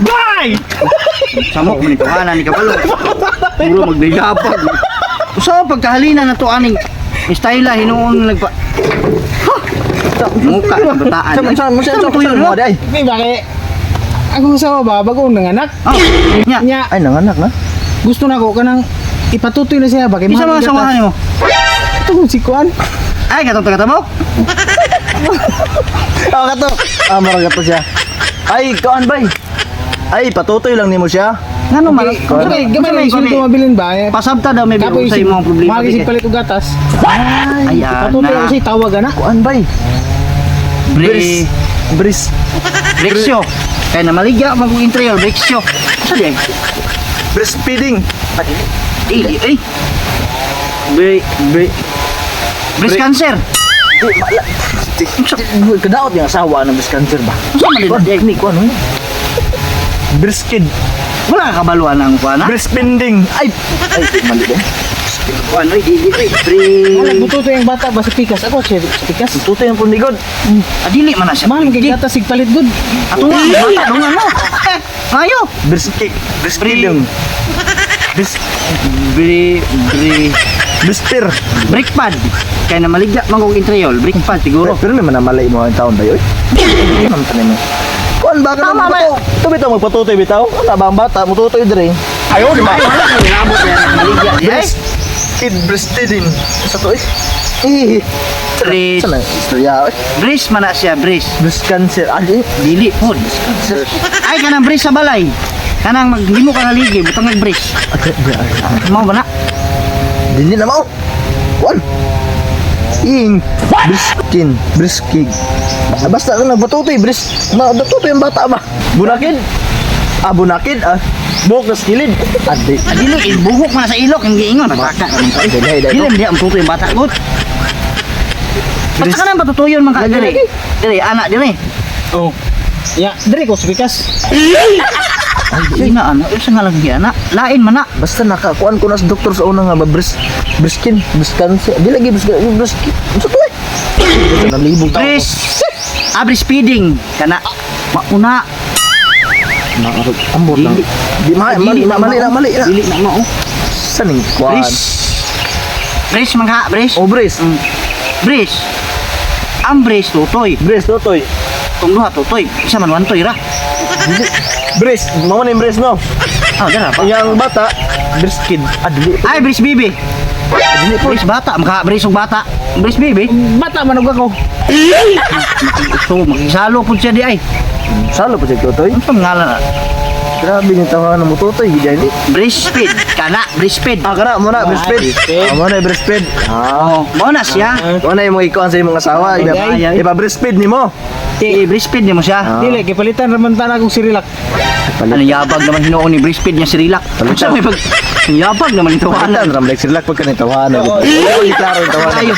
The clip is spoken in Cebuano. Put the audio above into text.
Bye! Samok man ito, ana ni kabalo. Puro magdayapag. Usa pagkahalina na to aning Styla hinuon nagpa. Muka ang bataan. Sa mo sa tuyo mo no? day. Di ba kay ako sa ba bago nanganak. Oh, nya. Nya, Ay, nanganak na. Gusto na ko kanang ipatutoy na siya ba kay Isa mahal mga ang sawahan gatas. nimo. Ito si Kuan. Ay, katong taga-tabok. Ah, kato. Ah, marag kato siya. Ay, kuan bay. Ay, patutoy lang nimo siya. Ngano man? Okay, gamay na isulto mabilin ba? Eh, Pasabta daw may Kapoy usay imong problema. Mahal di kasi kay. palit og gatas. Ay, Patutoy ana. ako siya tawag ana. Kuan bay. Bre, Bris. Brexio. Kaya na maligya man kong interior Brexio. Sa di? Breastfeeding. Dili eh. Bre, Bre. breast cancer. Di, mala. Kadaot yung asawa ng breast cancer ba? Unsa man Kuan, din? ni kuan oy. Breastfeed. Wala ka kabaluan ang kuan ha? Breastfeeding. Ay, ay, mali din. Kuan oy, dili oy. Bre. Wala bututoy ang bata ba sa pikas? Ako siya sa pikas. Tutoy ang pundigod. Adili man na siya. Mahal kay gatas sig palit gud. Ato nga, bata dungan mo. Ayo. Breastcake. Breastfeeding. Breast Bre, bre, breastfeed. Brake pad. Kaya na maligya man kong interior, brake pad siguro. Pero may manamalay mo ang taon ba yun? Ano man tanin mo? Kuan ba ka Tama, naman ba? Ito bitaw magpatutoy bitaw. Ano ba ang bata mututoy dire? Ayo di ba? Ay, wala ka nabot yan. Maligya di ay. Breastfeed, breastfeeding. Sa to eh. Eh. Breast. Sa na istorya eh. Brace man na siya, brace. Breast cancer. Ali. Dili pod. Cancer. Ay kanang brace sa balay. Kanang maghimo ka naligi, butang nag-brace. Mao ba na? Dili na mao. Kuan. Ing. Breastkin. Breastcake. Ah, basta ka nagpatutoy, breast. Matutoy ang bata ba? Bunakid. Ah, bunakid ah. Buhok na sa kilid. Adi. Ah, dili eh, buhok man na sa ilok ang giingon. Baka ka man to. Dili, dili. Dili man diha ang tutoy ang bata god. Basta ka nang patutuyon man ka diri. Diri ana diri. Oh. Ya, diri ko sa pikas. Ay, na ana, usa nga lang gi ana. Lain man na. Basta nakakuan ko na sa doktor sa una nga ba breast skin, breast cancer. Di lagi breast breast unsa to eh? Nalibog tao. Brace. Ah, breastfeeding kana. Mauna. Nakarog ambot lang. Di ma mali na mali na mali na. Dili na mao. Sa ning kuan? Brace. Brace man ka, brace. Oh, brace. Brace. Ang brace tutoy. Brace to toy. Kung duha tutoy, isa man wantoy ra. Brace, mao na yung brace no. Ah, dara pa. Yang bata breast kid. Ah, dili. Ay, brace baby. Dili po. Brace bata, maka brace og bata. Brace baby. Bata man og ako. So, makisalo pud siya di ay. Salo pa siya toy. Ano pang ngalan na? Grabe ni tawa na mo totoy gid ni. Brace speed. Kana, brace speed. Ah, kana mo na breastfeed. Breastfeed. Ah, mo na breastfeed. Ah. Oh, mao na siya. Mo na imong ikuan sa imong asawa. Ay, ay. Iba breastfeed nimo. Eh, brace speed nimo siya. Dili kay palitan ra man ta na akong Cyrilac. Ano yabag naman hinuon ni brace speed niya si Rilak. Unsa may pag yabag naman ito Palitan ana. ram like sila pagka nitawanan. Wala klaro yung tawanan. Ayo.